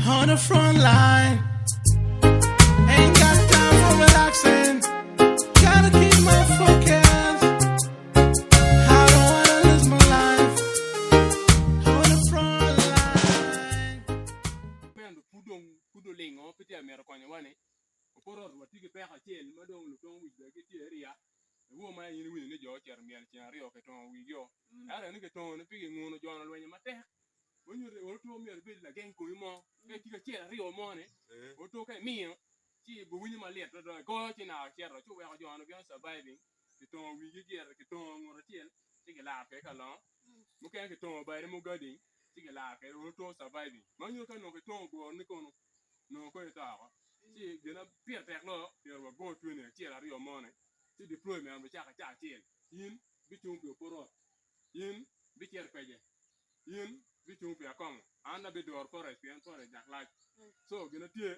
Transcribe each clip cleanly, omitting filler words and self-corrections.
On the front line. Ain't got time for relaxing. Gotta keep my focus. I don't wanna lose my life. On the front line. Ento pud dong pud olingo pe tye ka mito konyowa ni opoto ot watye ki peko acel ma dong lutong wic bene gitye ariya iwor ma in iwinyo ni jo ocito myel ceng aryo kitongo wigi o ento en ni kitongo ni pi kinguno jo ni olwenyo matek ma nyuto ni oto myero ibed lageng komi mo ka itye ki acel aryo mo ni oto ka imiyo ci ibiwinyo malit twatwal igoyo ci naka cito ci oweko jo ni gin surviving kitongo wigi gire kitongo ngut acel ci kilaro kwede ka longo mukene kitongo bade mugading ci kilaro kwede oto surviving ma nyuto ka nongo kitongo bor ni kono nongo kong ito oko ci gin ma pire tek loyo myero wago training acel aryo moni ci deployment bicako ca acel in bicung pi opot ot in bicito kwede in bicung pi akongo an abidoro forest pien forest dak lac so gin ma tye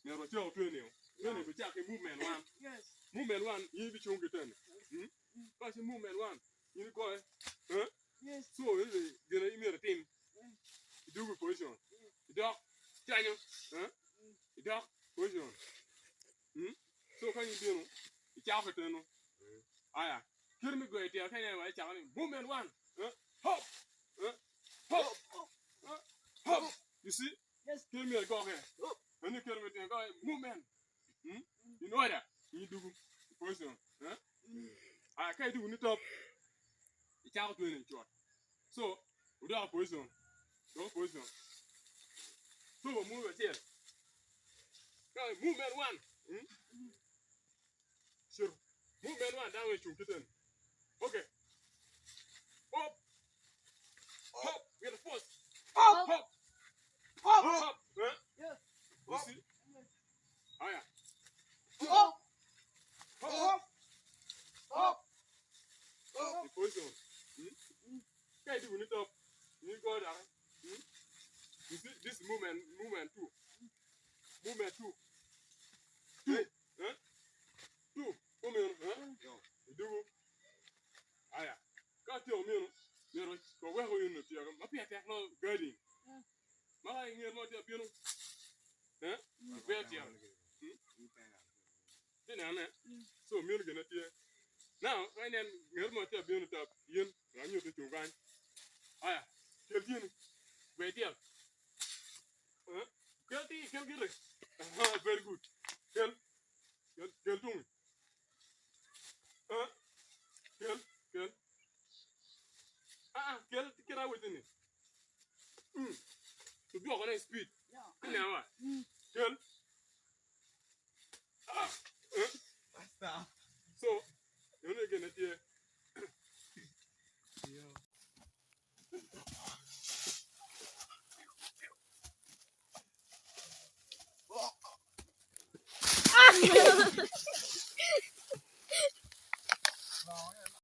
myero wacak training training bicako ki movement one movement one in ibicung ki teni ka ci movement one in igoye so gin ma myero itim idwogo i position idok canyo idok position so ka in ibino icako ki teno aya kit me goyo tyelo ka ineno wa icako ni movement one hop hop hop you see kit myero igo kwede eni kit myero igo movement in order in idwogo i position aya ka idwogo ni top icako training cut so wudok i position dok i position so wa move acel ka movement one cito movement one dano weng cung kiten okay hop hop with the force hop hop hop eh you see aya hop hop hop i position ka idwogo ni top in igoyo doki you see this movement movement two movement two two eh two kumeno eh idwogo aya ka atyeko meno myero waweko in otyeko ma pire tek loyo guarding ma ka inget mo tye ka bino eh ipe tyeko Itye neno ne? So meno gin atye. Now ka inen ngat mo tye ka bino tap yen wek anyutte cung kany. Aya, kel tyeni. Gwe tyel. Eh, kel ti, kel gire. Aha, very good. Kel. Kel, kel tungi. Eh, kel, kel. Ah, ah, kel kit awiti ni. Mm. Idwoko ne i speed. Ineno wa? Kel.